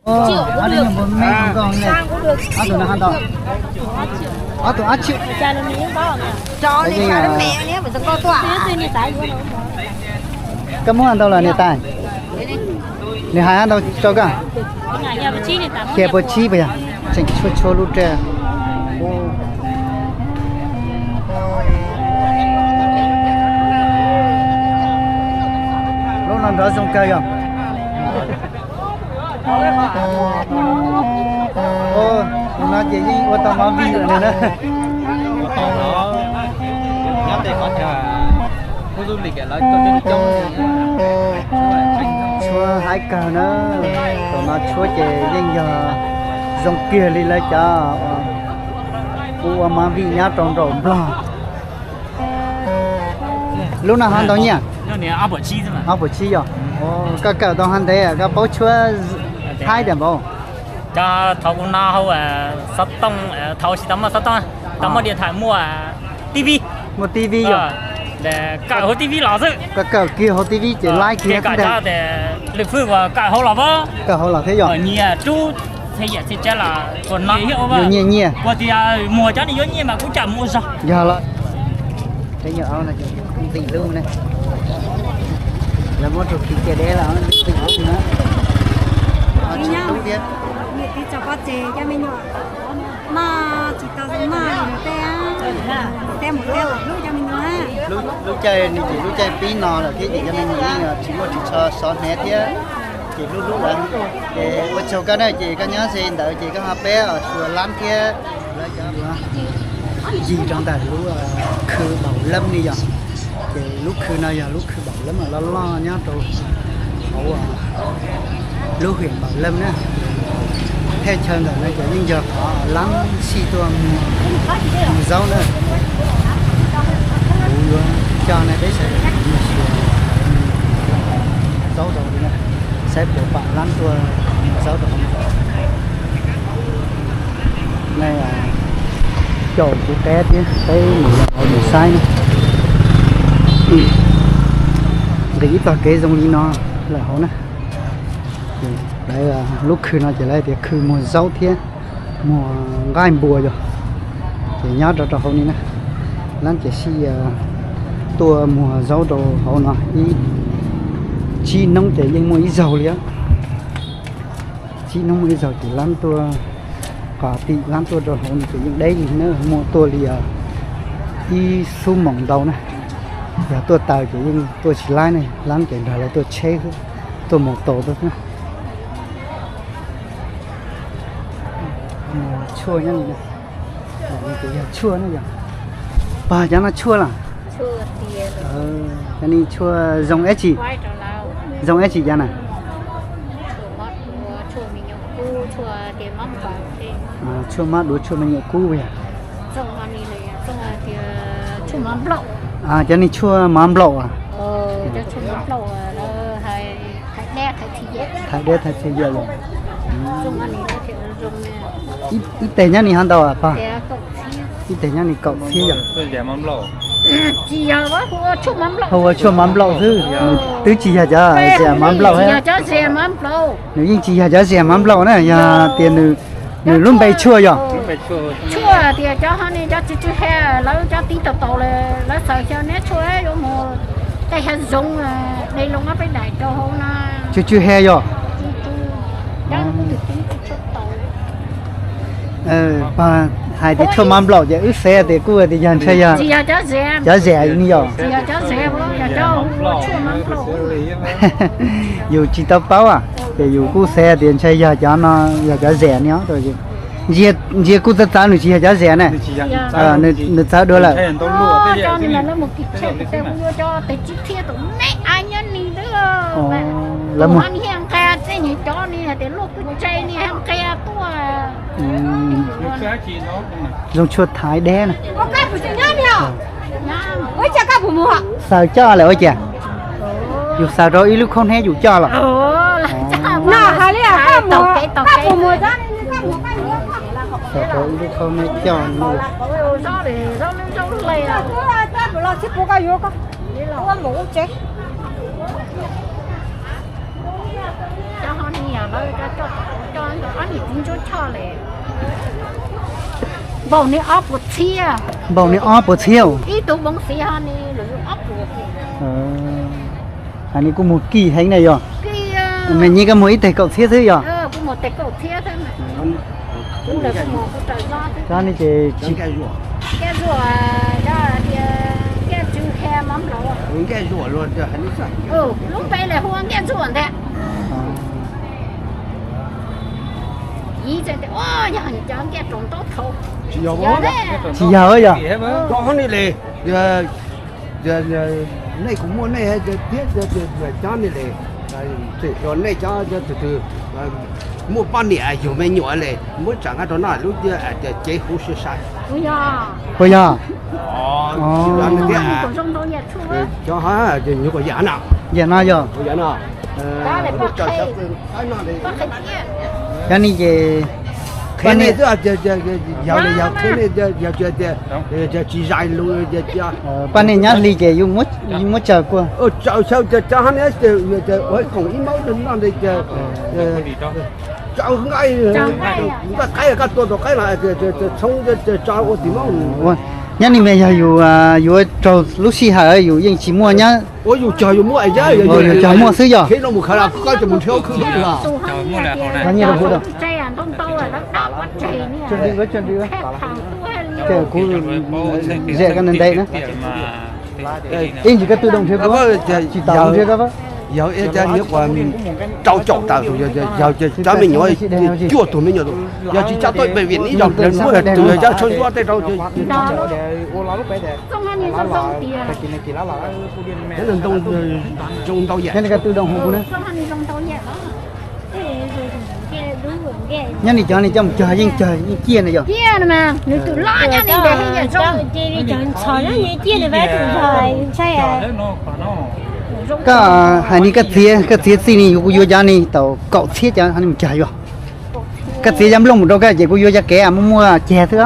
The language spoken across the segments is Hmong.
Ob tug no hab ntau. Ob tug ob txhiab. Koj muab ntau los niam tais? Nws hais hab ntau rau koj? Xya puas tsib puas yog? Tseem tshuav tshuav lub raj. Lub no nrov zoo kawg yog. Tus no ces yeej ua tau mov vij lawm na. Tshuab haib kawg na. Tus no tshuab ces yeej yog zoo kiag li lawv cov kuv ua mov vij nyob rau nraum Nplog. Lub no ho ntau nyiaj? Ob puas tsib yog. Koj kawm tau ho ntev, koj paub tshuab haib tiag npaum? Cov thaum kuv no hauv xov tooj, thaum tsis tau muaj xov tooj, tau muaj diam thaim muaj T V. Muaj T V yog. Kawm hauv T V los xwb. Koj kawm kiag hauv T V ces laib kiag cov lwm fwj uas kawm hauv los, kawm hauv los thiab yog. Nyiaj rub txhia yam txhia tsav los ua no. Yuav nyiaj nyiaj. Ua tias muag cov ni yuav nyiaj mas kuv cam mus ua zog. Yog los. Peb nyuam aub no ntim lub ne. Lawv muab rau kiv cia deb los ntim lub na. Tsis tub thiab. Niam txiv txog pov tseg cov me nyuam maj tsis tau zoo maj li no tej, teb mus teb los hlub cov me nyuam. Lub caij no ces lub caij pib no lawm thiab ces cov me nyuam yeej tsis muaj ris tsho sov hnev thiab, ces hlub hlub lawv. Ces ua tsaug koj na, ces koj nyob ze ntawd ces koj ho peb os xyuas lab thiab. Lawv cov yig rau ntawm lub khw Npaum Leeb li yog. Ces lub khw no yog lub khw Npaum Leeb loj loj nyob rau hauv lub hwm Npaum Leeb na. Thaj chaw ntawm no ces yeej yog qhov lab sij tuaj mus zaub na. Kuv yuav coj nej peb sawv daws mus xyuas zaub rau hauv na, saib puas pom lab tuaj mus zaub rau hauv no. Nws caum kuv qab thiab peb mus hauv mus saib na. Nqis ib tog kev zoo li no lawm hauv na. Lawv lub khw no ces lawv tias khw muag zaub thiab muag nqaij npua yog. Ces nyob rau rau hauv ni na, lab ces sij tuaj muag zaub rau hauv no ib tsib hnub ces yeej muaj ib zaug li. Tsib hnub muaj ib zaug ces lab tuaj, qhov tim lab tuaj rau hauv no ces yeej deb li na, muaj tuaj li ib xuab moos ntau na. Yog tuaj taws ces yeej tuaj tsis laib ne, lab ces nrog lawv tuaj tsheb xwb, tuaj mus tos tuaj xwb. Tshuaj nyob li, yog tshuaj na yog. Pog, cov no tshuaj los? Cov ni tshuaj zoo dab tsi? Zoo dab tsi cov na? Tshuaj mab duav, tshuaj me nyuam kub yog. Cov ni tshuaj mov nplaum as? Thaiv deb thaiv txhia yam yog. Ib teg nyob ni ho ntau pog? Ib teg nyob ni kaum txhiab yog. Ho ua tshuaj mov nplaum xwb, nws twb tsis yog cov zes mov nplaum. Nws yeej tsis yog cov zes mov nplaum na, yog tias nws lub npe tshuaj yog. Tshuaj tias cov ho ni cov tsw tsw he, lawv cov tib tau tau lawv xaws xyaw neb tshuaj yuav mus tej xyaw zoov de loo ob peb daim rau hauv no. Tsw tsw he yog. Pog hais tias tshuaj mov nplaum ces wb xav tias kuj tias yog ntshai yog cov zes ni yog. Yus tsis tau paub ces yus kuj xav tias ntshai yog cov no, yog cov zes ni os. Ntsia kuj txawv txawv, nws tsis yog cov zes ne. Nws txawv dua lawm. Zoo tshuaj thaiv deb na. Xaws coj lawm ua cas? Yus xaws rau ib lub khaub hnab yus coj los? Xaws rau ib lub khaub hnab coj. Txiv Ntsuab Choj li, npaum ni ob puas txhiab. Npaum ni ob puas txhiab. Ib tug npoo xiv ho ni lawv ob puas. Hais ni kuj muag kij heev na yog? Me nyib koj muag ib teg kaum txhiab xwb yog? Kuv muag teg kaum txhiab xwb. Kuv lawv kuj muag kuv raws zog xwb. Cov ni ces Nkaj Zuam, cov tias Nkaj Tsw He Mab Nplaum. Lub npe lawv hu ua Nkaj Zuam ntag. Ib txhia tias, yog cov Nkaj Raus Ntaub Thau. Tsis yog yog? Nej kuv muaj nej thiab, cov nej li, tseem yog nej cov twg twg muaj poj niam yug me nyuam li, muab tsa nqa rau noj lub cev huv sai sai. Puas yog? Cov nyuam qhuav yam no, yam no yog. Cov ni ces qhia nej xwb, yog li yog qhia nej, yog tias tsis zais lus, pab nej nyob hli ces muab tsaws kua. Tsaws xyaw cov hab ne, ua koom ib maub noj ntawd, tsaws nqaij, nqaij qaib, koj tua tau qaib los tshoob tso ua tim maub. Nyob ni mas yog yus yuav raug lub sij hawm yus yeej tsis muaj nyob. Ua yus cog yus muaj, yus cog muaj xwb yog. Kuv zem koj ntev ntev na. Ib ntsis koj twb doo nrhiav kuv, tsis tau nrhiav koj. Yog rau caum tas tus, yog cov me nyuam cuaj tug me nyuam, yog tsis tsa tuaj pem vim ib zaug muab tus yog cov tshuaj ntsuab tej rau. Ntoo zoo ntau yam. Nyob ni cov ni coj mus cog yeej cog yeej ciaj na yog? Ciaj no mas nws tus loj nyob ni ntev heev yam zoo. Koj hais ni koj txiav, koj txiav txij ni kuv yuav cov ni tau kaum txhiab cov ni mus cog yuav. Koj txiav cov nplooj mus rau koj ces kuv yuav cov kev muaj muaj ceg xwb.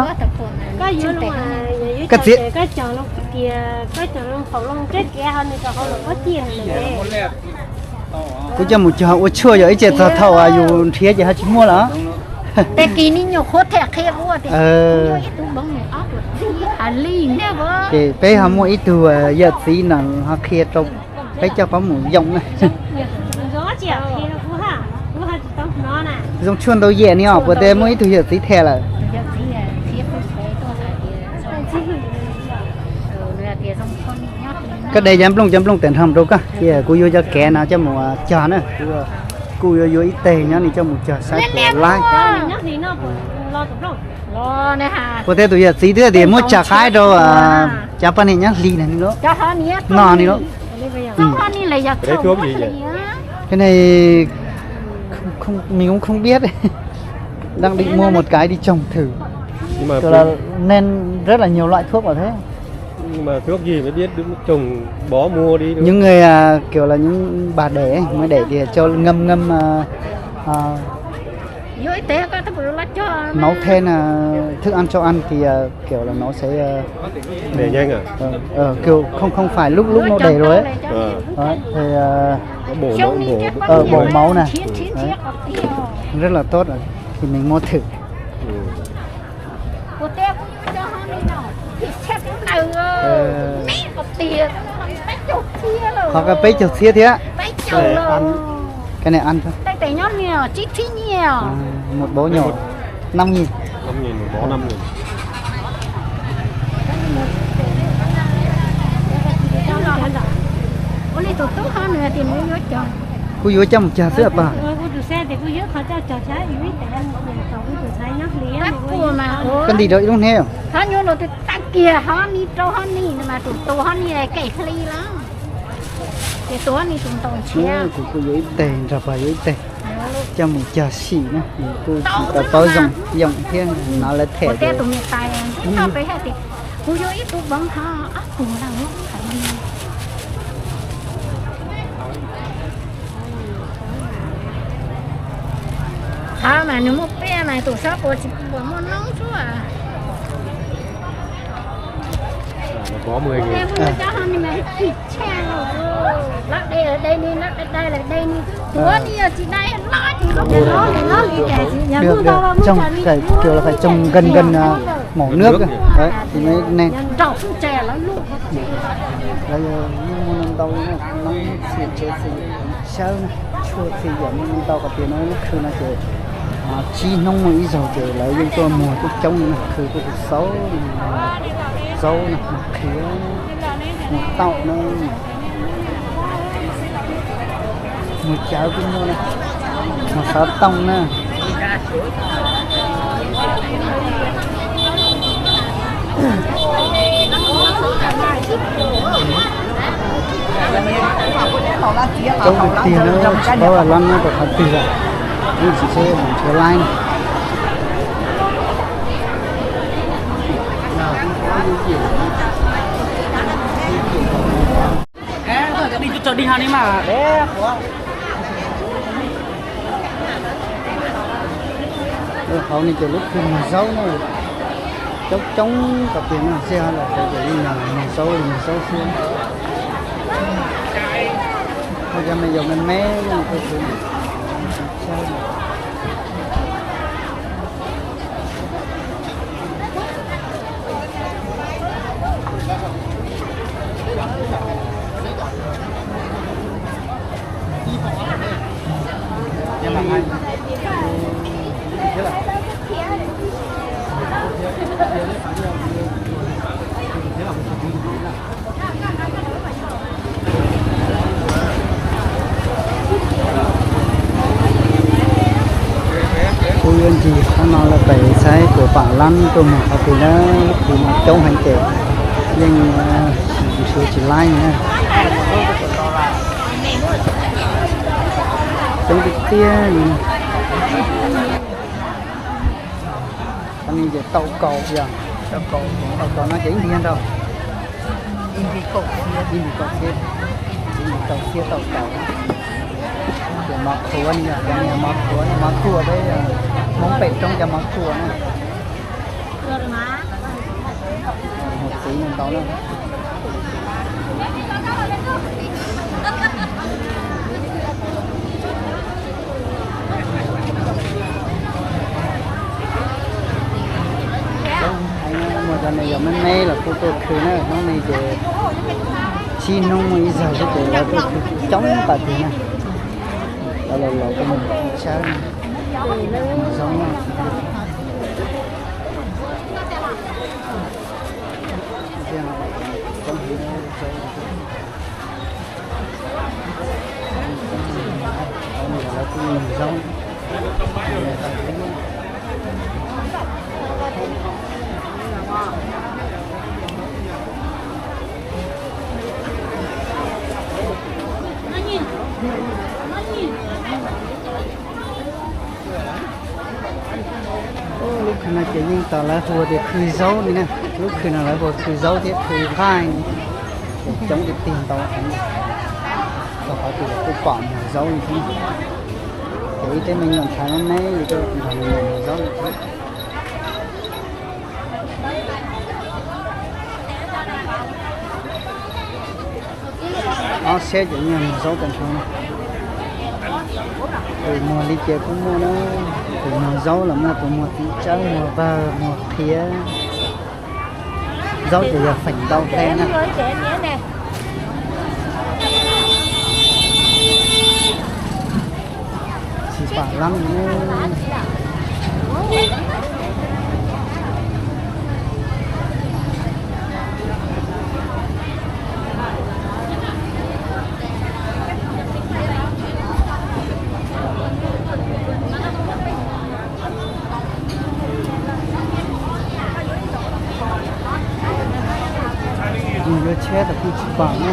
Koj txiav, kuv coj mus cog ua tshuaj yog ib txhia txog thaum yus nrhiav ces ho tsis muaj lawm. Ces peb ho muaj ib tug yawm txiv no ho qhia rau peb coj pab mus yoom na. Zoo tshuaj ntau yam ni os, puas tias muaj ib tug yawm txiv them lawm. Koj de cov nplooj, cov nplooj tawm nrho rau koj, ces kuv yuav cov kev no coj mus cog na. Kuv yuav yuav ib teg nyob ni coj mus cog saib puas laib. Puas tias tus yawm txiv twb tias muab tsa qaib rau cov poj niam nyob hli no ni lawm. Cái này mình cũng không biết. Đang định mua một cái đi trồng thử. Kiểu là nên rất là nhiều loại thuốc vào thế. Nhưng mà thuốc gì mới biết, trồng bó mua đi. Những người à, kiểu là những bà đẻ ấy, mới đẻ thì cho ngâm ngâm à, à, máu then à, thức ăn cho ăn thì à, kiểu là nó sẽ à, Đẻ nhanh à? Ờ, ờ, kiểu không không phải lúc lúc nó đẻ rồi ấy. Ờ. Đấy, thì à, Có bổ máu, bổ. Ờ, bổ máu này. Đấy. Rất là tốt rồi. Thì mình mua thử. Ừ. Ờ. Qhov ko peb caug txhiab thiab. Cái này ăn thôi. À, một bó nhỏ. Năm nghìn. Năm nghìn, một bó năm nghìn. Kuv yuav coj mus cog xwb pas. Koj nti rau ib lub hnab. Tag kiag ho ni rau ho ni no mas tus tus ho ni kev hli lawm. Ces tus ho ni tus ntaus ntshiab. Kuv kuj yuav ib teg, nrog pas yuav ib teg. Coj mus cog sim na, kuj tsis tau paub zoo yoom thiab no lawv them. Kuv yuav ib tug npoo ho ob tug no. Qhov mas nws muaj peb mas tus sab puas tsis puas muaj noob xwb. Cov ho ni mas tsis tshaj los, lawv de lawv de ni, lawv de lawv de ni, tuav ni yog tsis dai loj ces loj li cas. Được, được. Trồng, phải, kiểu là phải trồng gần gần, à, mỏ nước. Nước. Đấy, thì mới nên. Lawv yeej muaj ntau ntau li na, noob txiv tsev txiv sawb na, tshuaj txiv yam muaj ntau qhov tias no lub khw no ces, ah, tsib hnub muaj ib zaug ces lawv yeej tuaj muag coob coob li na, khw tuaj xauj, zaub na, muag qhiav, muag taum na, muag cawv kuj muaj na, muag xov tooj na. Coob tiag tiag na, tsis paub lab nyob rau qhov twg lawm, yeej tsis tsheb nrhiav laib na. Hauv no ces lub khw muag zaub na, coob coob kom tias no, txij hauv los hauv ces yeej yog muag zaub li muag zaub xwb. Muaj cov me nyuam me me no, Kuv yuav ncig qhov no los pem saib kuv pam lab tuaj mus qhov twg na, lub khw no coob heev ces yeej nrhiav tsis laib na. Coob tiag tiag li. Qhov no ces tau kaus yog, tau kaus no ces ib ntiag ntau, ib nti kaum txhiab, ib nti kaum txhiab tau kaus. Ces mov qhuav ni yog, cov no yog mov qhuav, mov txuas peb, Hmoob pem roob cov mov txuas na. Muag txiv no ntau na. Muaj cov me nyuam me me los kuj tuaj khw na, hnub no ces tsib hnub muaj ib zaug xwb ces lawv tuaj khw coob tas tiag na. Lawv los los tuaj mus sab, mus zoo na. Lub khw no ces yeej tau lawv hu tias khw zaub li na. Lub khw no lawv hu khw zaub thiab khw nqaij, ces coob tiag tiag ntau heev. Rau qhov tias kuj pom muag zaub li thiab. Ces ib teb me nyuam ntxhais me me li tuaj nrog me nyuam muag zaub li thiab. Ob sab ces yeej muag zaub tag nrho. Tus muag li ces kuj muaj na, tus muag zaub los muaj, tus muag txiv tsawb, muag vawg, muag qhiav. Zaub ces yog feem ntau hle na. Tsis pam lab li na. Mus yuav tsheb tas kuj tsis pom na.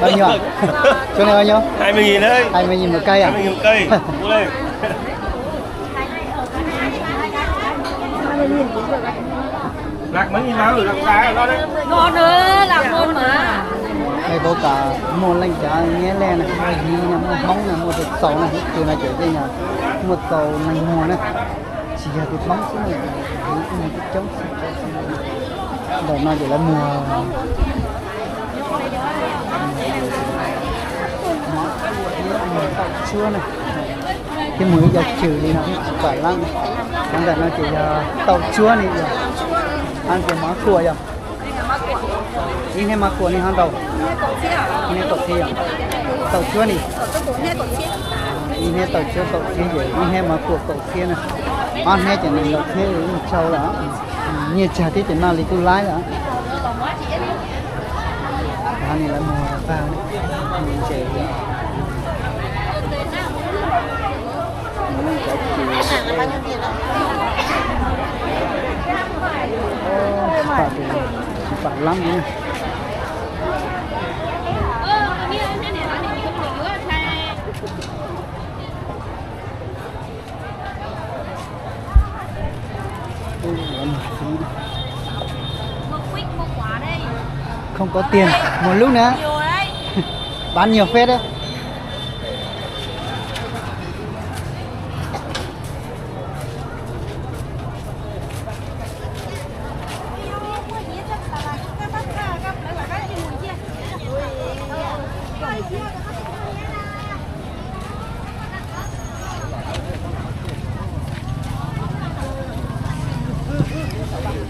Bao nhiêu ạ? Chỗ này bao nhiêu? Hai mươi nghìn đấy. Hai mươi nghìn một cây à? Hai mươi nghìn một cây. Mua đây. Lak mấy nghìn lak lak lak lak đấy. Ngon nữa, làm ngon mà. Hay có cả mua lệnh cả nhé len này, mua gì nè, mua móng nè, mua thịt sầu nè, từ này trở về nhà mua sầu này mua nè. Tsis yog tias Hmoob xwb no, Hmoob kuj muag coob coob xwb. Ntawm no ces lawv muag mov kuam thiab muag tauj tshuab na, thiab muag ib co cwm li no thiab tsis pam lab. Qhov ntawm no ces yog tauj tshuab ni yog, hab tias mov kuam yog ib hnab mov kuam ni ho ntau, ib hnab kaum txhiab yog, tauj tshuab ni, ib hnab tauj tshuab kaum txhiab ces ib hnab mov kuam kaum txhiab na, ob hnab ces nees nkaum txhiab yeej tsau lawm. Nyiaj tsawg thiab ces noj li kuj laib lawm. Cov ni lawv muag vag, muag ntses, muag leej cov cwm, tsis pam, tsis pam lab li. Không có tiền, một lúc nữa. Bán nhiều phết đấy.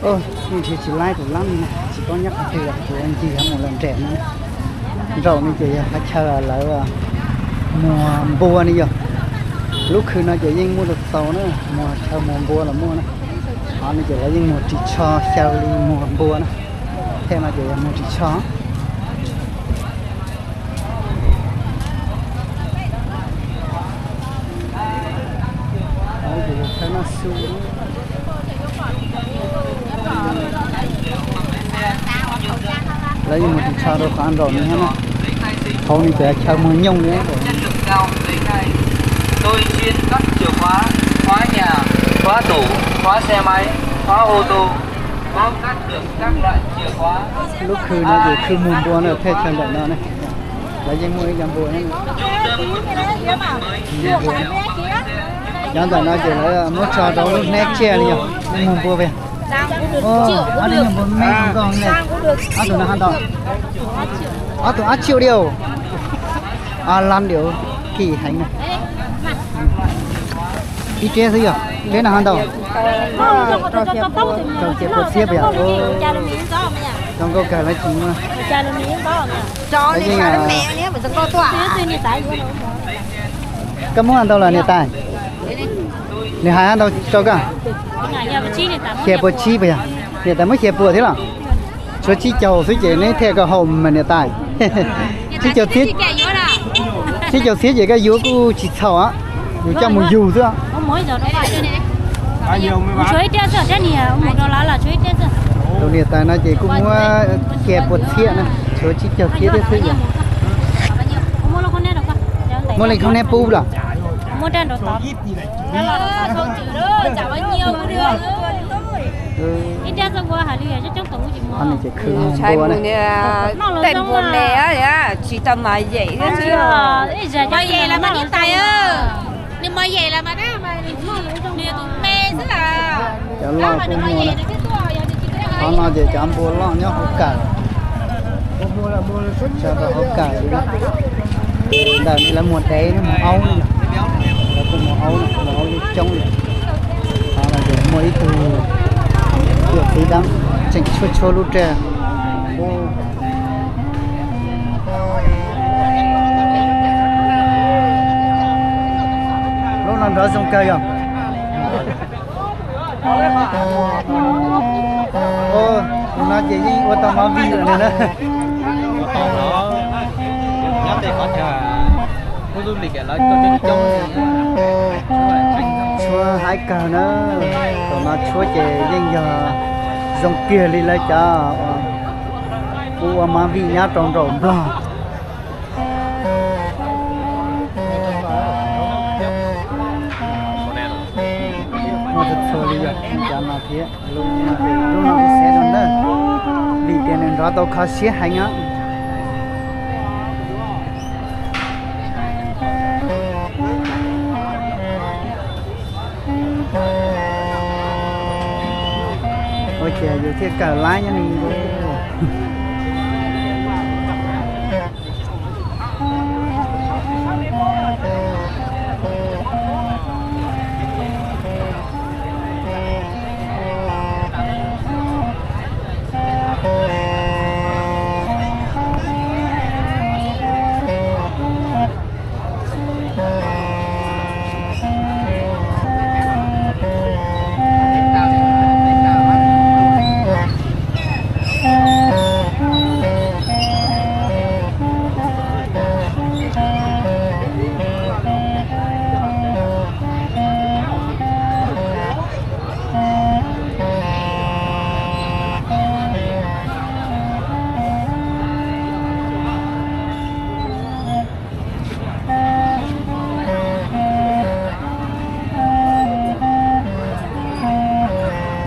Oj, nej nrhiav tsis laib tus lab no, tsis paub nyob qhov twg, kuv ncig mus lawm nram no. Nraum no ces yog qhov chaw lawv muag npua ne yog. Lub khw no ces yeej muaj tau txaus na, muag chaw muag npua los muaj na. Qhov no ces lawv yeej muag ris tsho xyaw li muag npua na. Thaj no ces yog muag ris tsho. Lawv yeej muag ris tsho rau qhov nraum no thiab na. Hauv no ces chaw muag nyooj li. Tôi chuyên cắt chìa khóa, khóa nhà, khóa tủ, khóa xe máy, khóa ô tô, có cắt được các loại chìa khóa. Lub khw no ces khw muag npua na, thaj chaw ntawm no na. Lawv yeej muaj ib co npua na. Cov ntawm no ces lawv muab tso rau lub hnab tsiaj li yog muag npua pes. Ob lub nyuag npua me zoo nkauj ne. Ob tug no ho ntau. Ob tug ob triệu đi. Lab diam kim heev na. Ib tsiab xwb yog, tsiab no ho ntau. Rau kiag pua txhiab pes yog. Zoo nkauj kawg lawv tsis muaj. Koj muab ntau los niam tais? Nws hais ntau rau koj. Xya pua tsib pes yog? Niam tais muab xya pua thiab los? Tshuav tsib caug xwb ces neb thiaj kom haum mas niam tais. Tsib caug txhiab, tsib caug txhiab ces koj yuav kuj tsis txhaum, yus coj mus yug xwb. Tus niam tais no ces kuj muab xya pua txhiab na, tshuav tsib caug txhiab thiab xwb yog. Muaj li khoob neb pub los? Qhov no ces khw npua na. Tsis tau mos yem thiab. Mos yem los mas niam tais, nws mos yem los mas, nws tus me xwb. Cov loj kuj muaj na. Qhov no ces cov npua loj nyob hauv kawm, tso rau hauv kawm li na. Ntawm no lawv muag dev, muag aub, lawv kuj muag aub, muag aub coob li. Qhov no ces muaj ib tug yawm txiv dab tseem tshuab tshuab lub raj. Lub no nrov zoo kawg yog. Tus no ces yeej ua tau mov vij lawm na. Tshuab haib kawg na. Tus no tshuab ces yeej yog zoo kiag li lawv cov uas ua mov vij nyob rau nraum Nplog. Muaj txhua txhua li yog cov no thiab. Lub no kuj xav rau ntawd vim tias nws nrov tau kho siab heev os. Ua cas yus Thiaj kawm laib nyob ni.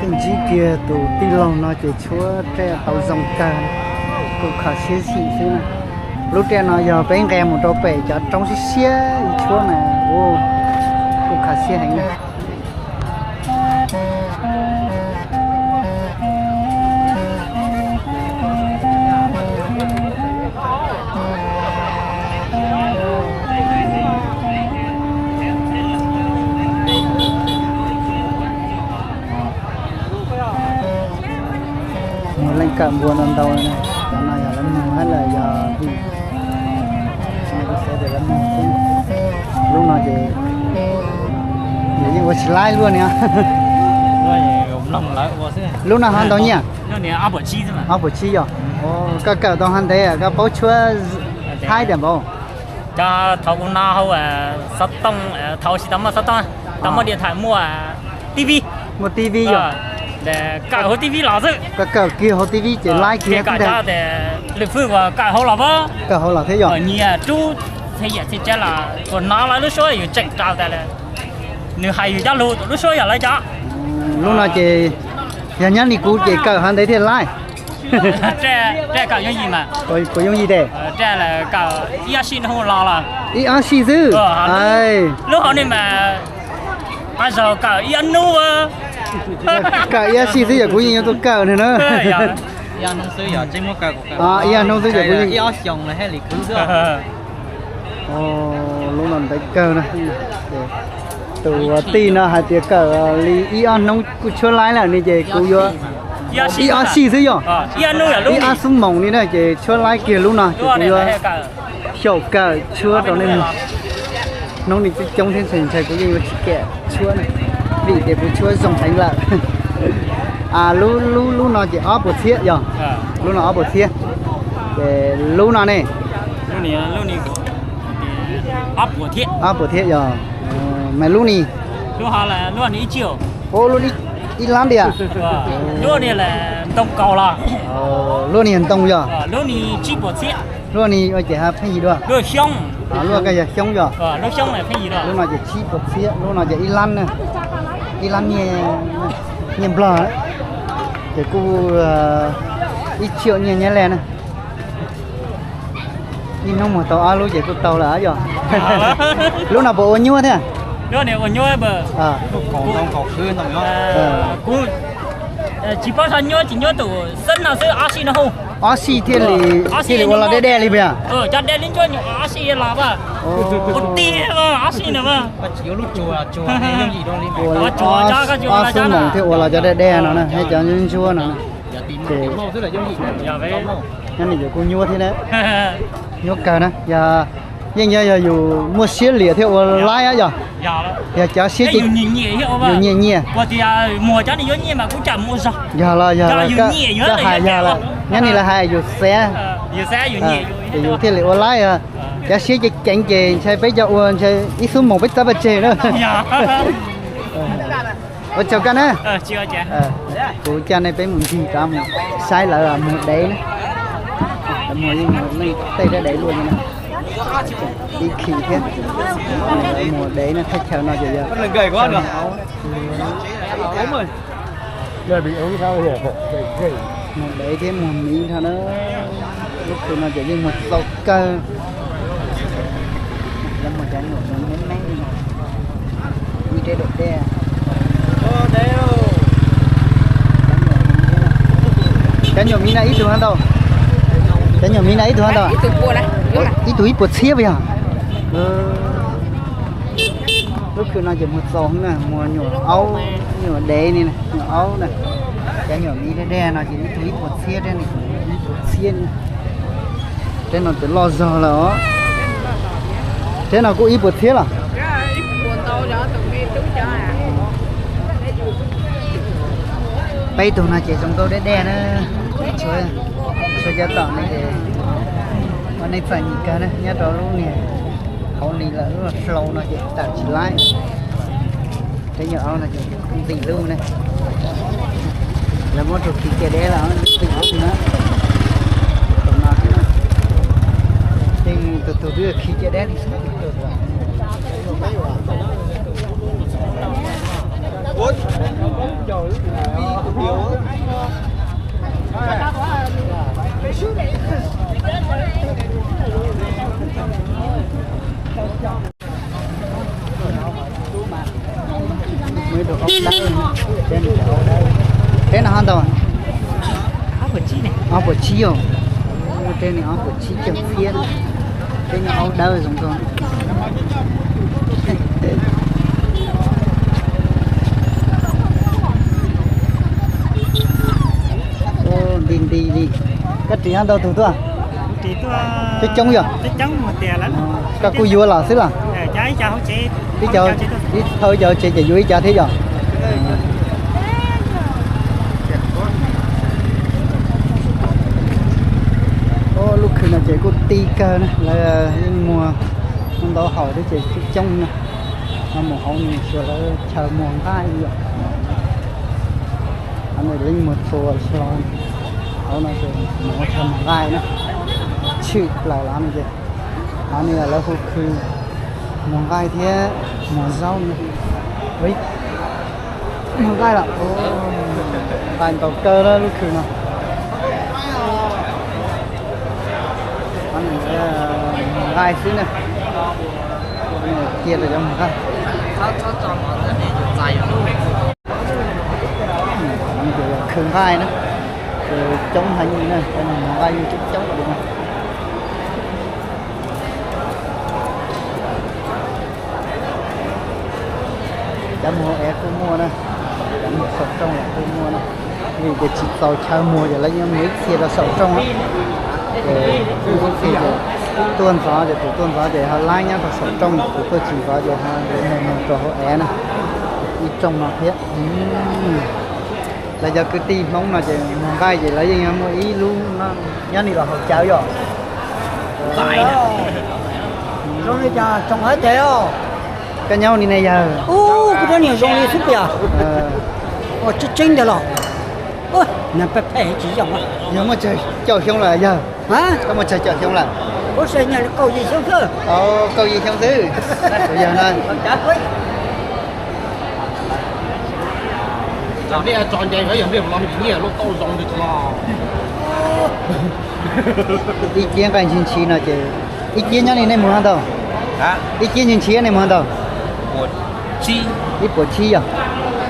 Thiaj ntsib kiag tus tij laug no ces tshuab raj tau zoo kawg, kuj kho siab xim xwb na. Lub raj no yog peb nqes mus rau pem cov roob siab siab ib tshuab mas ua kuj kho siab heev na. Muaj leej kawm npua ntau ntau, cov no yog lawv mloog hab lawm yog vim, lub no ces yeej ua tsis laib luaj ni. Lub no ho ntau nyiaj? Ob puas tsib yog. Koj kawm tau hov ntev koj paub tshuab thaib tiag npaum? Cov thaum kuv no hauv xov tooj, thaum tsis tau muaj xov tooj, tau muaj diam thaim muaj TV. Muaj TV yog. Kawm hauv TV los xwb. Koj kawm kiag hauv TV ces laib kiag. Lwm fwj uas kawm hauv los, kawm hauv los thiab yog. Nyias rub txhia yam txhia tsav los tsuas hnov lawv lub suab yus tseem rau tas li. Nws hais yus cov lus, lub suab yog lawv cov. Lub no ces yog nyob ni kuv ces kawm hov ntev thiaj laib. Raj kawm yooj yim mas. Kuv yooj yim tes. Raj kawm ib ob sij hnub los los. Ib ob sij xwb. Lub hauv ni mas qab zog kawm ib ob hnub. Kawm ib ob sij xwb yog kuv yeej yuav tuaj kawm nws na. Ib ob hnub xwb yog kuv yeej. Lub no ntev kawg na. Tus tij no hais tias kawm li ib ob hnub kuj tshuab laib lawm ni ces kuv yuav ib ob sij xwb yog. Ib ob xub moos li na ces tshuab laib kiag lub no ces kuv yuav xyaum kawm tshuab rau nej mloog. Hnub ni coob coob thiab ntshai ntshai kuv yeej yuav tsis kam tshuab na, vim tias kuv tshuab zoo heev lawm. Lub lub lub no ces ob puas txhiab yog. Lub no ob puas txhiab. Ces lub no ne? Ob puas txhiab yog. Mas lub ni? Ib lab tiag. Lub ni ntoo yog. Lub ni ua ces ha pheej yig dua. Lub koj yog xyoob yog. Lub no ces tsib puas txhiab, lub no ces ib lab na. Ib lab nyiaj Nplog, ces kuj ib txhiab nyiaj Nyab Laj na. Ib hnub muag tau ob lub ces kuj tau lawm yog. Lub no puas ua nyuaj thiab? Tsis paub txog nyuaj tsis nyuaj tus xeeb no xwb, ob sij no hu. Ob sij thiaj li, thiaj li ua los deb deb li puas yog? Cov deb li ntsuab nyuam ob sij los, ua tiag ob sij no. Ob xub moos thiaj ua los cov deb deb no na, thiab cov ntsuab ntsuab no na. Ces nyob ni ces kuj nyuaj thiab na. Nyuaj kawg na, yog yeej yog yog yus muaj siab liam thiaj ua laib yog. Yog cov siab ces yus nyiam nyiam. Yog los yog los, koj hais yog lawm, nyob ni lawv hais yus xav, ces yus thiaj li ua laib. Cov siab ceev ceev ces ntshai peb cov ua ntshai ib xub moos peb txawb paj tseg na. Ua tsaug koj na. Kuv coj nej peb mus ncig rov mus saib lawv muag dev na. Lawv muag yeej muag leej tej rab dev luaj li na. Ib khi thiab. Lawv muag dev na, thaj chaw no ces yog muag dev thiab muag miv nrho na. Lub kws no ces yeej muag txaus kawg. Lawv muag cov nyuam me me, ib rab dej dej. Cov nyuam miv no ib tug hab ntau? Cov nyuam miv no ib tug hab ntau? Ib tug ib puas txhiab puas yog? Lub khw no ces muag txaus na, muag nyuam aub, nyuam dev ni, nyuam aub na. Cov nyuam miv dej dej no ces ib tug ib puas txhiab, ib puas txhiab. Teb no tus loj zog lawm os. Teb no kuj ib puas txhiab los? Peb tug no ces zoo nkauj deb dej na. Tshuav cov tom no ces ua neej txom nyem kawg na, nyob rau lub niag hauv li lawm, lub hlau no ces tam tsis laib. Peb nyuam aub no ces ntim lub ne. Lawv muab rau khi caj deb los ntim lub na. Tus no thiab, tej tus tug twb khi caj deb li. Teb no hab ntau? Ob puas tsib os. Teb no ob puas tsib caug txhiab. Teb no aub dawb zoo nkauj. Nti nti li. Koj ris ntau tug tuaj? Coob coob yog? Koj kuj yuav los xwb los? Ib thaum ib co tsev ces yuav ib co thiab yog? Lub khw no ces kuj ti kawg na, lawv yeej muag ntau hauv thiab ces coob coob na. No mus hauv no xyov lawv chaw muag nqaij yom. Lawv yeej muag txhua hlo. Hauv no ces mus ua chaw muag nqaij na. Tshwm plaws los no ces hauv no lawv hu khw muag nqaij thiab muag zaub na. Muag nqaij los, nqaij ntau kawg lub khw no. Muag nqaij xwb na. Cia rau cov muag nqaij. Khw nqaij na, coob heev na, cov muag nqaij yeej coob coob li na. Cov muag ev kuj muaj na, cov muag saum rooj los kuj muaj na. Vim tias tsis txaus chaw muag ces lawv yeej muag ib txhia rau saum rooj. Ces ib txhia ces tuaj ntxov ces tus tuaj ntxov ces ho laib nyob rau saum rooj, tus tuaj tsis ntxov ces ho muag rau hauv ev na. Ib rooj no thiab. Lawv cov kwv tij Hmoob no ces muag nqaij ces lawv yeej yuav muaj ib lub nyob ni los haus cawv yom. Zoo li cas tsoom hab tes os. Koj nyob li ne yawg? Ub, kuv rab niag zoo li xwb tiag. Ua tseeb tseeb ntag los. Nag peb phem tsis zoo. Yog muaj tsawg caum xyoo lawm yawg? Koj muaj tsawg caum xyoo lawm? Ub, se nyaj li kaum yim xyoo xwb. Kaum yim xyoo xwb. Yog no. Ib ciab nqaij ntshis ntshis no ces, ib ciab nyob li nej muag ntau? Ib ciab ntshis ntshis nej muag ntau? Ib puas tsib yog?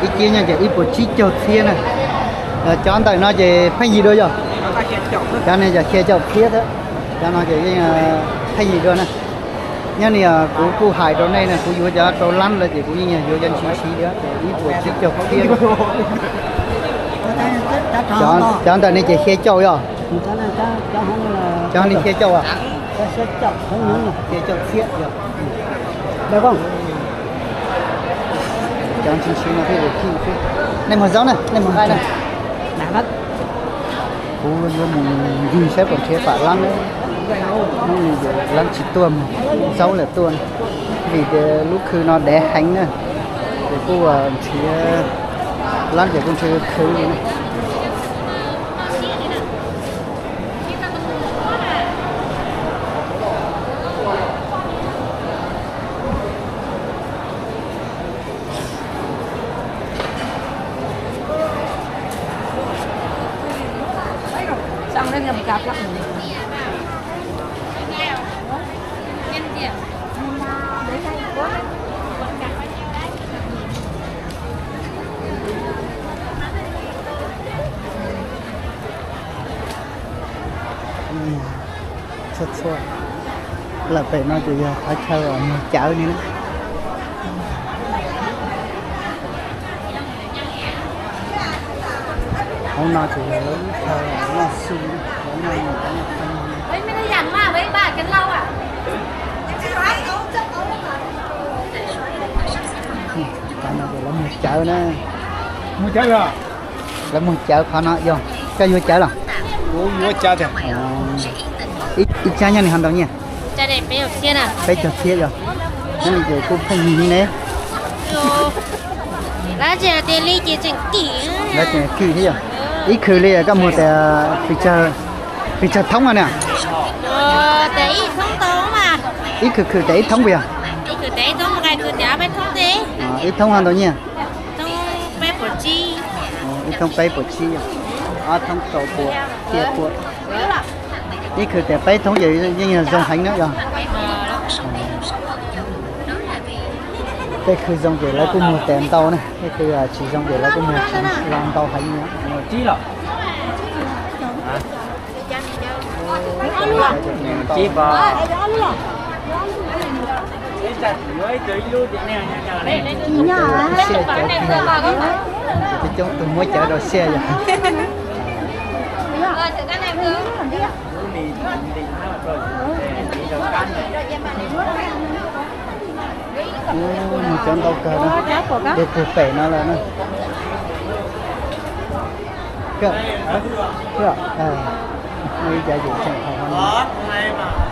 Ib ciab nyob ces ib puas tsib caug txhiab na. Cov ntawm no ces pheej yig dua yog? Cov no yog xya caum txhiab thiab. Cov no ces yeej pheej yig dua na. Nyob ni kuv kuj hais rau nej na, kuv yuav cov rau lab lawm ces kuv yeej yuav cov ntshis ntshis thiab, ib puas tsib caug txhiab. Cov ntawm no ces xya caum yog? Cov no xya caum, xya caum txhiab. Cov ntshis ntshis no thiaj li khib xwb. Nej muag zaub na, nej muag nqaij na. Kuv yuav mus ncig saib puas nrhiav pam lab, hnub no ces lab tsis tuaj mas zaub lam tuaj, vim tias lub khw no dev heev na, ces kuj nrhiav lab ces kuj nrhiav khwv li na. Txhua txhua lawm pem no ces yog qhov chaw muag cawv ni na. Hauv no ces yog lawv lub chaw noj su, lawv noj noj Qhov no ces lawv muag cawv na. Muag cawv los? Lawv muag cawv qhov no yog koj yuav cawv los? Kuv yuav cawv tiag. Ib tsab nyob li ho ntau nyiaj? Peb caug txhiab yog. Nyob li ces kuj pheej yig ne. Lawv tseem tias li ces tseem kim. Lawv tseem kim thiab yog. Ib khwm li koj muag tes pes tsawg thoob no na? Ib khwm khwm tes ib thoob puas yog? Ib thoob ho ntau nyiaj? Ib thoob peb puas tsib yog, ob thoob rau puas, tiaj puas. Ib khwm tes peb thoob ces yeej yog zoo heev na yog. Tej khwm zoo ces lawv kuj muag tes ntau na, tej khwm tsis zoo ces lawv kuj muag los ntau heev na. Coob coob tug muab cawv rau siab yog. Muag cawv ntau kawg na, tus puag pem no lawm na. Muaj ib cov yus tseem haus qhov no,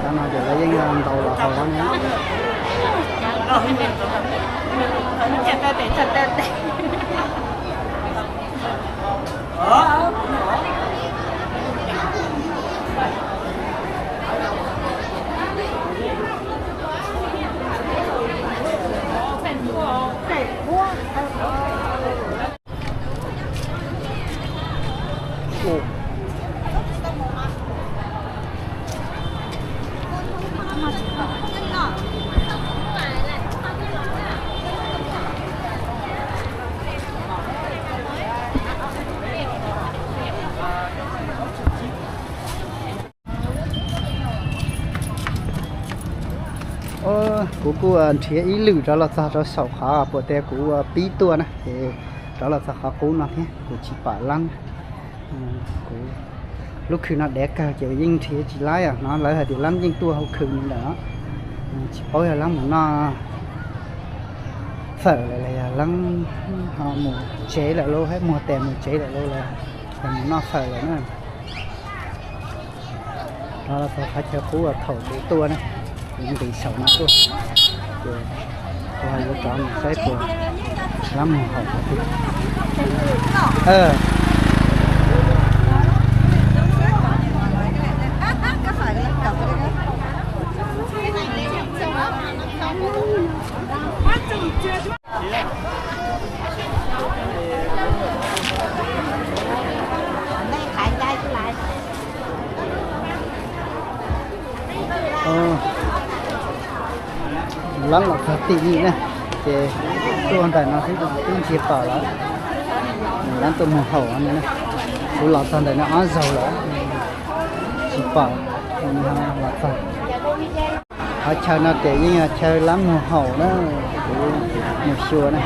cov no ces lawv yeej ntaus los haus qhov no. Kuv kuj nrhiav ib lwm rov los txog rau saum qhov puas tias kuv pib tuaj na, ces rov los txog qhov qub no thiab kuv tsis pom lab. Kuv lub khw no dev kawg ces yeej nrhiav tsis lab os, hnov lawv hais tias lab yeej tuaj hauv khw no lawm. Tsis paub yog lab mus noj fawm lawm los yog lab ho mus tsev lawm lauj, hab muag tes mus tsev lawm lauj, los yog mus noj fawm lawm na. Rov los txog qhov chaw qub uas thaum kuv tuaj na, kuv nqis saum no tuaj, ces kuv ho yuav rov mus saib puas lab mus haum qhov twg. Lab los txog tim li na, ces tuaj ntawm no xwb twb ntsia tom lawm. Lab tuaj mus haum no, kuv los txog ntawm no ob zaug lawm, tsis pom los txog. Qhov chaw no ces yeej yog chaw lab mus haum na, kuv mus xyuas na.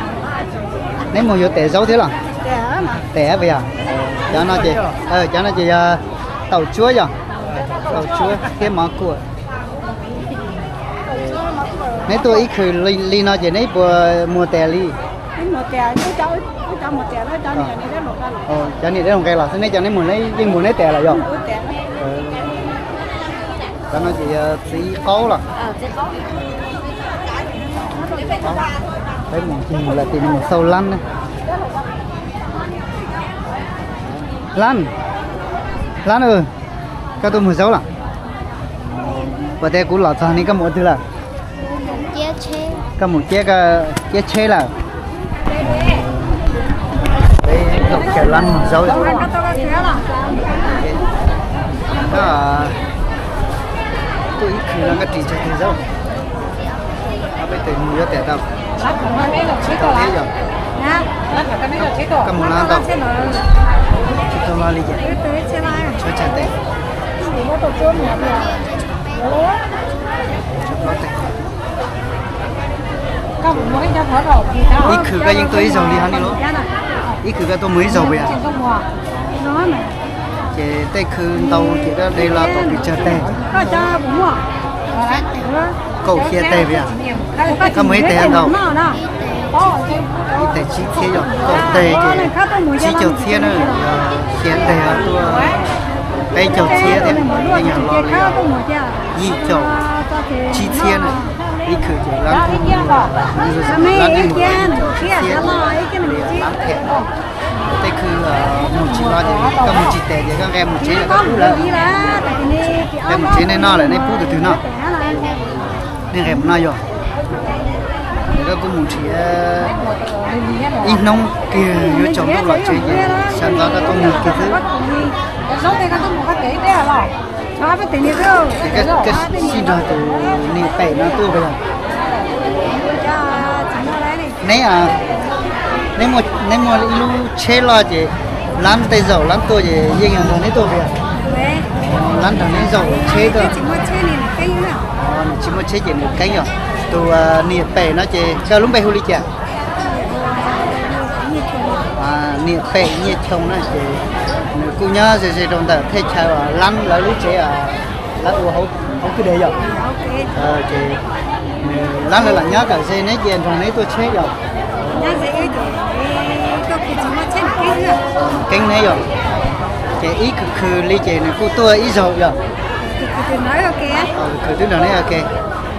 Neb mus yuav tes zaub thiab los? Tes puas yog? Cov no ces, cov no ces yog taum tsuab yog, taum tsuab thiab mov kuam. Neb tuaj ib khwv li no ces neb puas muag tes li? Cov niam deb los nqe los xwb, neb cov neb mus yeej mus neb tes los yog? Cov no ces yog txiv qaub los? Peb mus ncig mus lawm tim no mus xauj lab na. Lab, lab, koj tuaj muag zaub los? Puas tias kuv los txog ne koj mus ua twg lawm? Koj mus ciab, ciab tsheb lawm? Peb los caw lab muag zaub. Koj tuaj ib khwv no koj ris tsawg tus zaub? Peb tes mus yuav tes tau? Tsis tau thiab yog? Koj mus no tau? Tsis tau lo li ces tshuav tsawg tes? Ib khwv koj yeej tuaj ib zaug li hov ni los? Ib khwv koj tuaj mus ib zaug puas yog? Ces tej khwv ntau ces koj de los tau pes tsawg teg? Kaum xya teg puas yog? Koj mus ib teg ntau? Ib teg tsib txhiab yog kaum teg ces tsib caug txhiab na, xya teg tuaj peb caug txhiab thiab, yog los li yim caum tsib txhiab na. Ib khwv ces lab, lab ib mus tsib txhiab, lab them. Tej khwv mus tsis los ces koj mus tsis tes ces koj nqe mus tsev lawm koj pub lawm. Nqe mus tsev nej noj lawm nej pub tus twg noj? Nej nqe mus noj yog? Koj kuj mus nrhiav ib hnub kiag yuav tsaus ntuj los tsev ces sawv ntxov koj tuaj mus kiag xwb. Ces koj sib nrog tus niam pem no tuaj puas yog? Neb, neb muaj ib lub tsheb loj ces lab tej zaum lab tuaj ces yeej nrog neb tuaj puas yog? Lab nrog neb zaum tsheb tuaj. Nws tsis muaj tsheb ces nws keeb yog. Tus niam pem no ces koj lub npe hu li cas? Niam pem Nyiaj Choo na ces nws kuj nyob ze ze rau ntawm thaj chaw lab lawv lub tsev, lawv ua hauv kwj deg yog? Ces nws lab lawv lam nyob tawm ze neb ces nrog neb tuaj tsheb yog? Keeb neb yog? Ces ib khwv khwv li ces nws kuj tuaj ib zaug yog? Khwv twb nrog neb ua ke.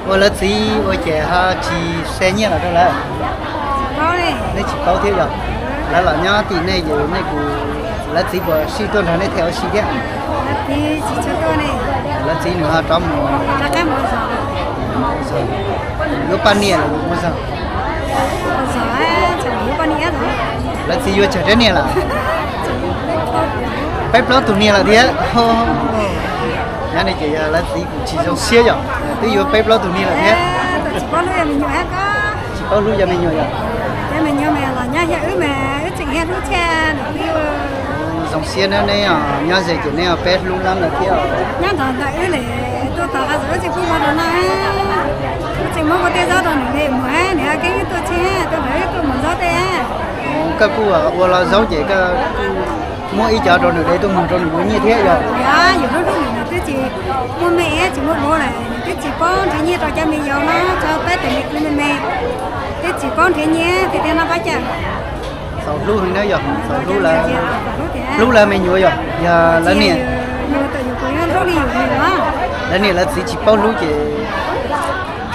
Ua lawv txiv ua ces ho tsis xa nyiaj los rau lawv? Neb tsis paub thiab yog? Lawv los nyob tim nej ces nej kuj, lawv txiv puas sij tuaj nrog nej them ua si thiab? Lawv txiv nws ho rov mus. Lub poj niam los yus muaj zog? Lawv txiv yuav tsawg rab niag lawm? Peb plaub tug niag lawm thiab. Nyob ne ces yog lawv txiv kuj tsis zoo siab yog twb yuav peb plaub tug niag lawm thiab. Tsis paub hlub cov me nyuam yog? Zoo siab nawb, neb nyob ze ces neb peb hlub lab lawm thiab. Nyob nrog ntawm wb lawm, tuaj tau qab txawm wb tsis pub mov rau noj, wb tsis muab koj tej zaub rau nws li mus, nws keeb wb tuaj tsheb, tuaj nrog wb tuaj mus zaub tej. Koj kuj ua los zaub ces koj kuj muab ib co rau nws de tuaj mus rau nws ua nyiaj thiab yog? Yog, yus hlub hlub nws, nws twb tsis muaj me tsis muaj vauv lawm, nws twb tsis paub nrhiav nyiaj rau cov me nyuam no, tso peb tus me kwv me me twb tsis paub nrhiav nyiaj tiag tiag no pab cawm. Txaus hlub heev na yog, txaus hlub lawv, hlub lawv me nyuam yog, yog lawv niam, lawv niam lawv txiv tsis paub hlub ces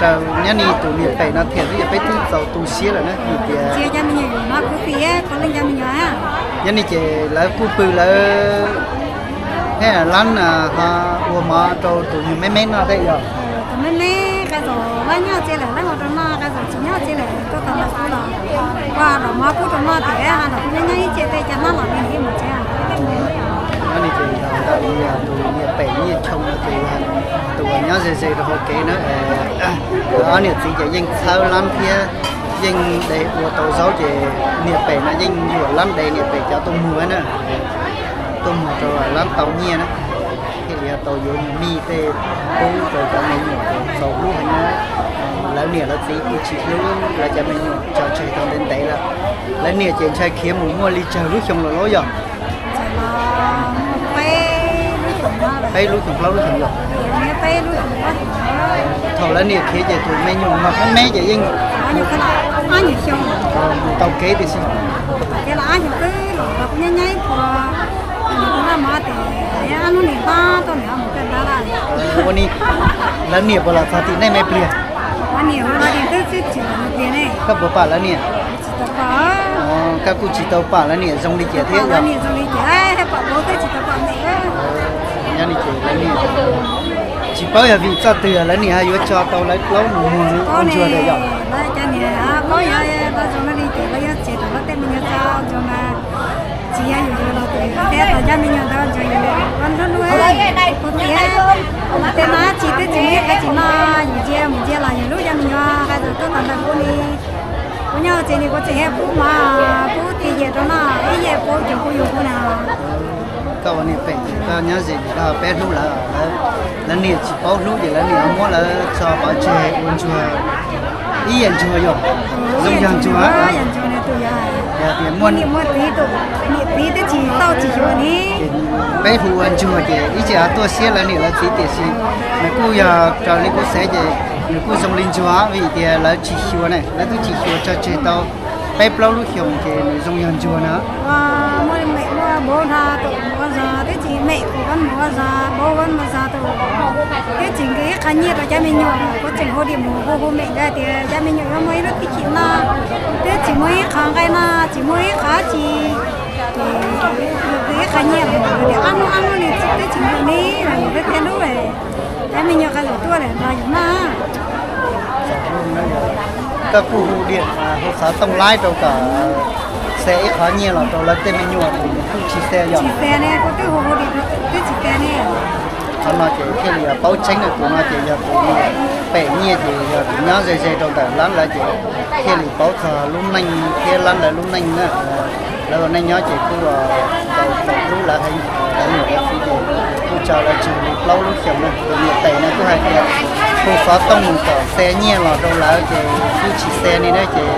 raws nyob ni tus niam pem no thiam xwb ces peb twb txaus tu siab lawm na vim tias nyob ni ces lawv kuj pw lawv thiab lab ho ua mov rau tus nyuag me me noj tej yog. Nyob ni ces ntawm tus niam pem Nyiaj Choo no ces tus uas nyob ze ze rau hauv kev na, ob niam txiv ces yeej txhawb lab thiab yeej de ua tau zaub ces niam pem no yeej yuam lab de niam pem cov tuaj muag na, tuaj muag rau lab tau nyiaj na, thiaj li tau yuav nyuag mij tej pub rau cov me nyuam txaus hlub heev na. Lawv niam lawv txiv kuj tsis hlub lawv cov me nyuam tso tseg tau ntev ntev lawm. Lawv niam ces ntshai khiav mus muaj li tsawg lub xyoo lawm los yog? Peb lub xyoo plaub lub xyoo yog. Thaum lawv niam khiav ces tus me nyuam no me me ces yeej mus tau kev tiam sis ua ni lawv niam puas los txog tim nej me pliag? Koj puas pom lawv niam? Koj kuj tsis tau pom lawv niam zoo li cas thiab yog? Nyob li ces lawv niam tsis paub yog vim txoj twg lawv niam ho yuav tso tau lawv plaub nus muag ua ntsuag lawm yog? Tsis yog yus los tes cov me nyuam ntawd ntsuag yus ua hlub hlub, kuv tias tej no tsis twb tsis muaj qab tsis no, yus ntsia mus ntsia los yus hlub cov me nyuam qab txawm tuaj tau ntawm kuv li. Kuv nyob tsev li kuv tsis hiab pub mov pub ti yam rau noj ib yam pub cov kuv yus kuv na. Koj ua niam pem ces koj nyob ze ces koj peb hlub lawv, lawv niam tsis paub hlub ces lawv niam muab lawv tso pov tseg ua ntsuag, ib yam ntsuag yog, zoo yog ntsuag. Yog tias muaj niam muaj txiv, niam txiv twb tsis tau tsis xyuas li. Peb hu ua ntsuag ces ib txhia tuaj siab lawv niam lawv txiv tiam sis nws kuj yog raws li kuv xav ces nws kuj zoo li ntsuag vim tias lawv tsis xyuas ne, lawv twb tsis xyuas tso tseg tau peb plaub lub xyoos ces nws zoo yog ntsuag na. Muaj mem muaj npau hlo tus mus ua zog, twb tsis mem tus mus ua zog, npau mus ua zog tus, twb tsis nqis ib qho nyiaj rau cov me nyuam, kuv tseem hu diam mus hu hu mem nkawd tias cov me nyuam yuav muaj ib lub txim no, twb tsis muaj ib qho nqaij no, tsis muaj ib qho tsi, ces nqis ib qho nyiaj los tias ob hnub ob hnub li twb tsis nqis li, los yus twb thiaj hlub, cov me nyuam qhov yus tuaj lawm nrog yus noj. Koj kuj hu diam hu xov tooj laib rau kom xa ib qho nyiaj los rau lawv tej me nyuam, kuj tsis xa yog? Tsis xa ne, kuv twb hu hu diam twb tsis xa ne. Qhov no ces thiaj li paub tseeb na, tus no ces yog tus pem nyiaj ces yog tus nyob ze ze rau ntawm lab lawv ces thiaj li paub txog lub neej thiab lab lawv lub neej na. Lawv ua neej nyob ces kuj txaus hlub lawv heev, lawv niam lawv txiv ces kuj tso lawv tseg li plaub lub xyoos na. Tus niam pem no kuj hais tias hu xov tooj mus kom xa nyiaj los rau lawv ces kuj tsis xa li na ces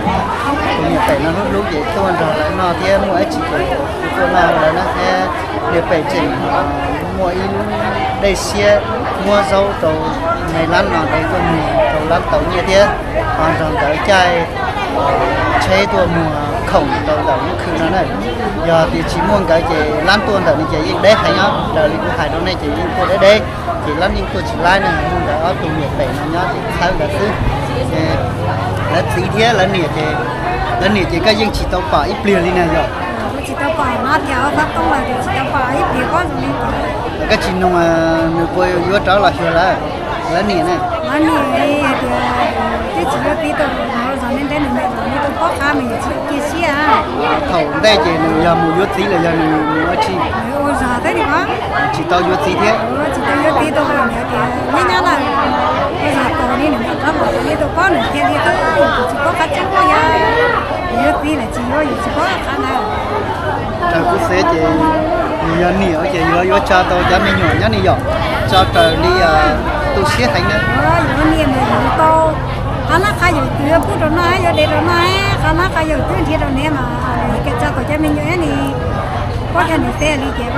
tus niam pem no hlub hlub ces tuaj nrog lawv noj thiab muaj dab tsi ces kuj tuaj noj lawv na thiab. Niam pem tseem muaj ib lub dej siab muab zaub rau me lab no de tuaj mus rau lab tau nyiaj thiab, ho nrog ntawd caij tsheb tuaj muag khoom rau ntawm lub khw no na. Yog tias tsis muaj nkawd ces lab tuaj ntawm no ces yeej deb heev os, raws li kuv hais rau nej ces yeej tuaj deb deb, ces lab yeej tuaj tsis laib ne. Muaj nkawd ob tug niam pem no nyob ces txhawb nkawd xwb. Lawv txiv thiab lawv niam ces, lawv niam ces koj yeej tsis tau pom ib pliag li na yog? Tsis tau pom no tias ua xov tooj los tsis tau pom ib pliag pob zoo li. Koj tsis nug nws puas yuav rov los xyuas lawv, lawv niam ne? Lawv niam hais tias twb tsis yuav txiv tau, zos neb nreb nws niam los neb tau paub qab mas yus tsis cia siab. Thaum ntej ces nws yog mus yuav txiv los yog nws mus ua tsi? Ua zog xwb ni os. Tsis tau yuav txiv thiab? Tsis tau yuav txiv tau, nws tias neb nyob lawm, ua zog tos li nws niam rov los neb tau paub nws thiaj li tau, yus tsis paub qab tseeb yog yuav txiv los tsis yuav, yus tsis paub qab ntawd. Raws kuv xav ces yog niam ces yuav yuav tso tau cov me nyuam nyob ni yom, tso raws li tu siab heev na. Yus niam mas yus tau, qhov no qhov yus twv pub rau no, yuav de rau no, qhov no qhov yus twb nrhiav rau neb mas nws kev tso tau cov me nyuam ni, paub yog nws xav li ces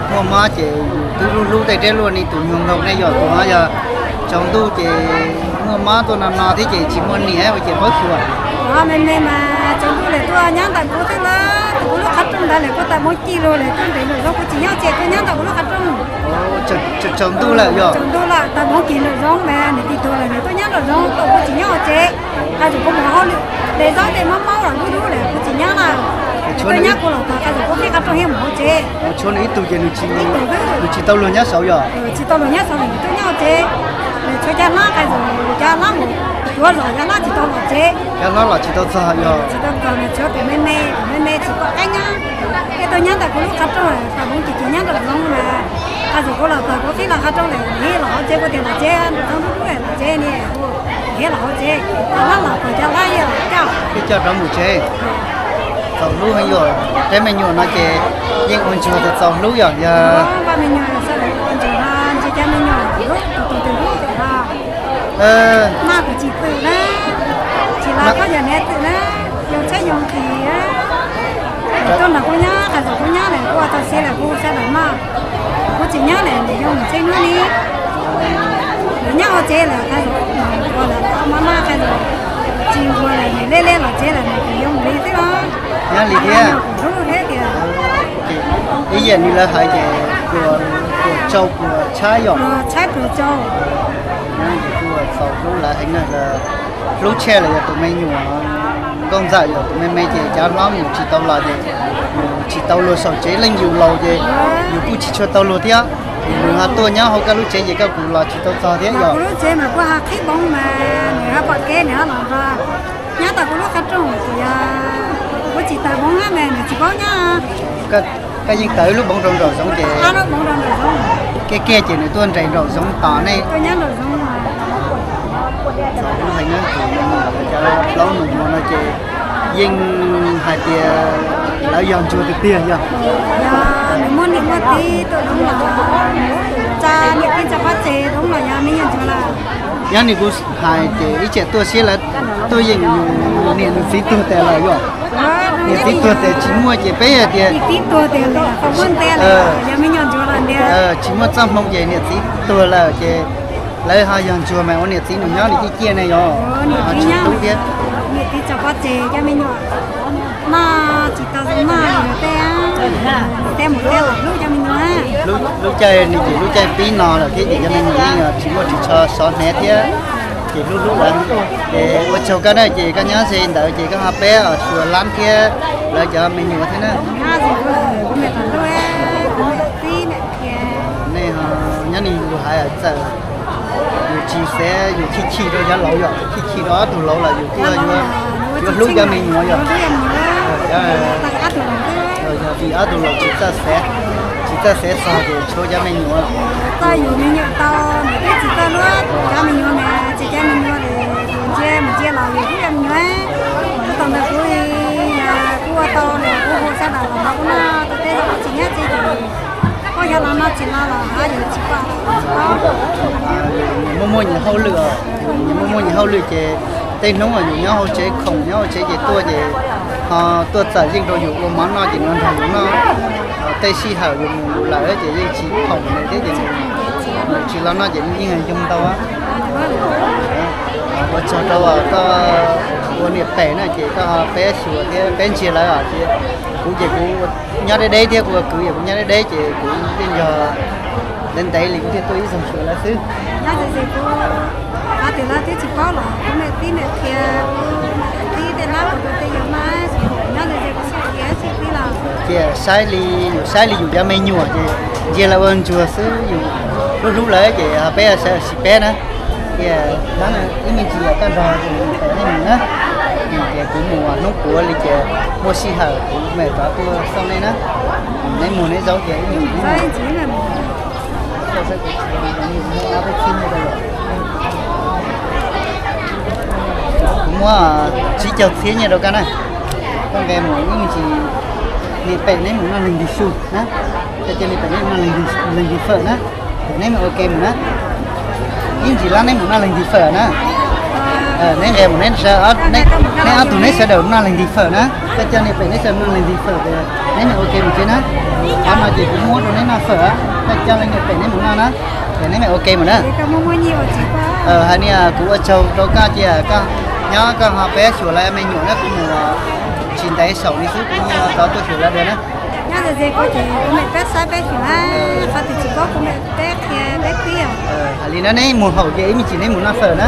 muaj mob ces yus twb hlub hlub tej deb luaj ni tus nyuag nkaus ne yom, tus no yog tsaus ntuj ces muaj mob tuaj no no thiab ces tsis muaj niam ua ces paub xyuas. Me me mas tsaus ntuj lawm tuaj nyob ntawm kuv xwb na, kuv lub qhov rooj ntawd lawm kuv tawm hmoov ci los lawm tuaj ntev nraum zoov kuv tsis nyob tsev, tuaj nyob ntawm kuv lub qhov rooj. Tsaus ntuj lawm yog? Tsaus ntuj lawm tawm hmoov ci nraum zoov mas nws tis tuag lawm nws tuaj nyob nraum zoov, kuv tsis nyob hauv tsev. Qhov tsis kuv mus hauj lwm, de zaub tej mob mob los lub lub lawm kuv tsis nyob lawm. Tuaj nyob kuv los tag qhov tsis kuv qhib qhov rooj thiab mus hauv tsev. Tshuav nws ib tug ces nws tsis, nws tsis tau luag nyob saud yog? Tsis tau luag nyob saud, nws tuaj nyob hauv tsev. Nws tshuav cov hlob qhov tsis, cov hlob mus, tuav zog cov hlob tsis tau los tsev. Cov hlob los tsis tau txog yog? Tsis tau txog, nws tshuav tus me me, tus me me tsis pom qab nyob. Peb tuaj nyob ntawm kuv lub qhov rooj, tawm hmoov ci ces nyob nraum zoov mas, qhov tsis kuv los txog kuv qhib los qhov rooj lawm, nws los hauv tsev, kuv tias los tsev, nraum zoov lub lub los tsev ni, nws los hauv tsev, cov hlob los txog cov hlob yeej coj, yeej coj rov mus tsev. Txaus hlub heev yog, peb me nyuam no ces yeej ua ntsuag txaus hlub yog, yog me nyuam sawv daws ua ntsuag no, ntsia cov me nyuam tus tus tus hlub tus no. Maj kuv tsis txwm na, tsis los koj yog niam txwm na, yoo tsheb yoo nqhis. Tuaj nrog kuv nyob, qhov tsis kuv nyob lawm kuv ua tau siav lawm kuv sawv daws maj, kuv tsis nyob lawm nws yoo mus tsheb hnub ni. Nws nyob hauv tsev lawm qhov tsis ua lawm maj maj qhov tsis, tsis ua lawm nws lej lej los tsev lawm nws tsis yoo mus li xwb os. Nyob li thiab. Ib yam li lawv hais ces pluas, pluas tsau pluas tshaib yom. Tshaib pluas tsau. Ces kuj txaus hlub lawv heev na, hlub tshaj los yog tus me nyuam nkauj ntxawm, yog tus me me ces cov hlob mus tsis tau los ces mus tsis tau luag saum tsev, leej yus laus ces yus kuj tsis tshua tau luag thiab. Ces nws ho tuaj nyob hauv koj lub tsev ces koj kuj los tsis tau txog thiab yog? Kuv lub tsev mas kuv ho qhib npoo mas nws ho pom kev nws ho los nrog nyob tau kuv lub qhov rooj ces yog kuv tsis tawm npoo mas nws tsis paub nyob. Koj yeej tawm lub npoo rau nraum zoov ces, kiag kiag ces nws tuaj nres nraum zoov tos nej. Txaus hlub heev na, cov plaub nus muag no ces yeej hais tias Lawv yog ntsuag tiag tiag yog. Yog nws muaj niam muaj txiv tuaj doob los, tsa niam txiv tsa pov tseg doob los yog me nyuam ntsuag lawm. Nyob ni kuv hais ces ib tsam tuaj siab lawv tuaj yeem nws niam nws txiv tuag tas lawm yog. Niam txiv tuag tas tsis muaj ces peb hais tias txiv tuag tas lawm, yog me nyuam ntsuag lawm tiag. Tsis muaj txoj hmoo ces niam txiv tuag lawm ces lawv ho yog ntsuag mas ua niam txiv nws nyob nws ciaj ciaj ne yog. Tsis tub thiab. Niam txiv tsa pov tseg cov me nyuam no tsis tau zoo noj li tej, thiab mus thiab los hlub cov me nyuam. Lub caij no ces lub caij pib no lawm thiab ces cov me nyuam yeej tsis muaj ris tsho sov hnev thiab, ces hlub hlub lawv. Ces ua tsaug koj na, ces koj nyob ze ntawd ces koj ho pab xyuas lab thiab lawv cov me nyuam thiab na. Nej nyob ni yus hais txawm yus tsis xav, yus chim chim rau cov laus yom, chim chim rau ob tug laus los yus kuj yuav hlub cov me nyuam yom. Yog vim ob tug laus tsis txawj xav, tsis txawj xav txog ces tshuav cov me nyuam. Txog yus me nyuam tau, nws twb tsis txawj hlub cov me nyuam mas ces cov me nyuam ntsia mus ntsia los yus hlub cov me nyuam. Thaum ntawd kuv, kuv ua tau los kuv hu sawv daws los nrog kuv noj ua teb, tsis nyob tsev ces koj yog los noj tsis los los hab yus tsis pom. Muaj muaj nyias hauj lwm, nyias muaj muaj nyias hauj lwm ces tej hnub yus nyob hauv tsev khoom nyob hauv tsev ces tuaj ces ho tuaj txawm yeej rau yus ua mov noj ces nws nrog yus noj. Tej sij hawm yus mus lawm ces yeej tsis khoom nws thiab ces nws tsis los noj ces nws yeej yog ntau. Ua tsaug rau koj ua niam pem na ces koj pab xyuas thiab pab ntsia lawv os. Kuv ces kuv nyob deb deb thiab kuv ua kwv ces kuv nyob deb deb ces kuv yeej yog ntev ntev li kuv thiaj tuaj ib zaug xyuas lawv xwb. Nyob ze kuv, hais tias lawv twb tsis paub los kuv niam txiv niam qhia, kuv niam txiv tej lab kuv tej yog mas, nyob ze kuv xub qhia tsis txiv los. Cia saib li, yus saib li yus cov me nyuam ces ntsia lawv ua ntsuag xwb, yus hlub hlub lawv ces ho peb sawv daws sib pab na. Cia ib me ntsis yog koj nrog kuv mus na, ces kuv mus hnub puav li ces muaj sij hawm kuv mam rov tuaj xauj nej na. Neb mus neb zaub ces ib me ntsis. Kuv muab tsib caug txhiab nyiaj rau koj na. Koj nqe mus ib me ntsis, niam pem neb mus noj leeg tig su na. Koj cia niam pem neb mus noj leeg tig fawm na. Ces neb mam ua ke mus na. Ib me ntsis lab neb mus noj leeg tig fawm na. Neb nqe mus neb, neb ob tug neb sawv daws mus noj leeg tig fawm na. Koj cia niam pem neb sawv mus noj leeg tig fawm ces neb mam ua ke mus tsev na. Qhov no ces kuv muab rau neb noj fawm, koj cia niam pem neb mus noj na. Ces neb mam ua ke mus na. Hais ni kuv ua tsaug rau koj cia koj nyob koj ho pab xyuas lawv me nyuam na, kuv mus tsis ntev saum li xwb kuv ho rov tuaj xyuas lawv dua na. Hais li na neb mus haum ces ib me ntsis neb mus noj fawm na.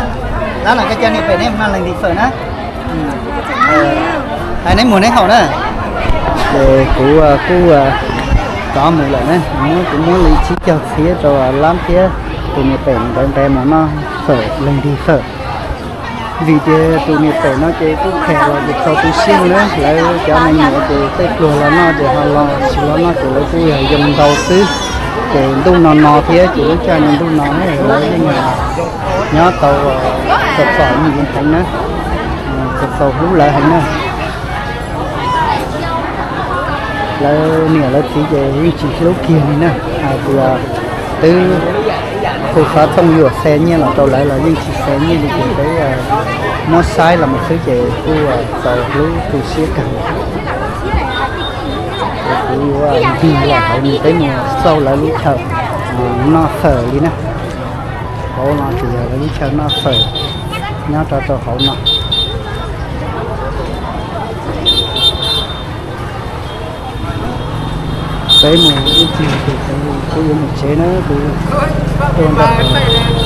Lab no koj cia niam pem neb mus noj leeg tig fawm na. Hais neb mus neb haum na. Ces kuv kuj rov mus lawm na, kuv muab li tsib caug txhiab rau lab thiab tus niam pem nkawd nqe mus noj fawm leeg tig fawm. Vim tias tus niam pem no ces kuj phem los ces txaus tu siab na, lawv cov me nyuam ces tej pluag los noj ces ho los, tsis los noj ces lawv kuj yog yoo ntau xwb. Ces ntuj no no thiab ces lub caij no ntuj no lawv yeej nyob tau txom txom nyem heev na, txaus txaus hlub lawv heev na. Lawv niam lawv txiv ces yeej tsis hlub kiag li na, hais tias twb hu xov tooj yuam xe nyiaj los rau lawv los yeej tsis xe nyiaj li ces peb muab saib los mus xwb ces kuj txaus hlub tu siab kawg. Ces kuv yuav ncig los hauv nws peb mus xauj lawv lub chaw noj fawm li na. Hauv no ces yog lawv lub chaw noj fawm nyob rau rau hauv no. Peb mus ib tug ces kuv yuav mus tsev na, kuv tuaj nrog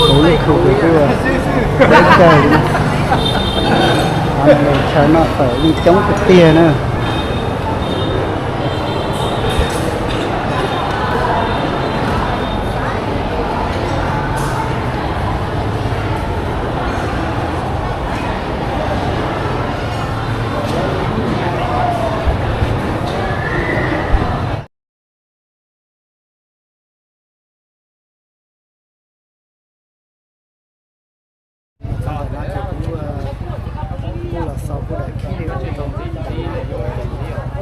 kuv lub khw ces kuj deb kawg li na. Qhov no chaw noj fawm yeej coob tiag tiag na. Kuv los xaus kuv daim clip li rau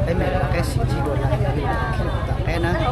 peb mam rov qab na.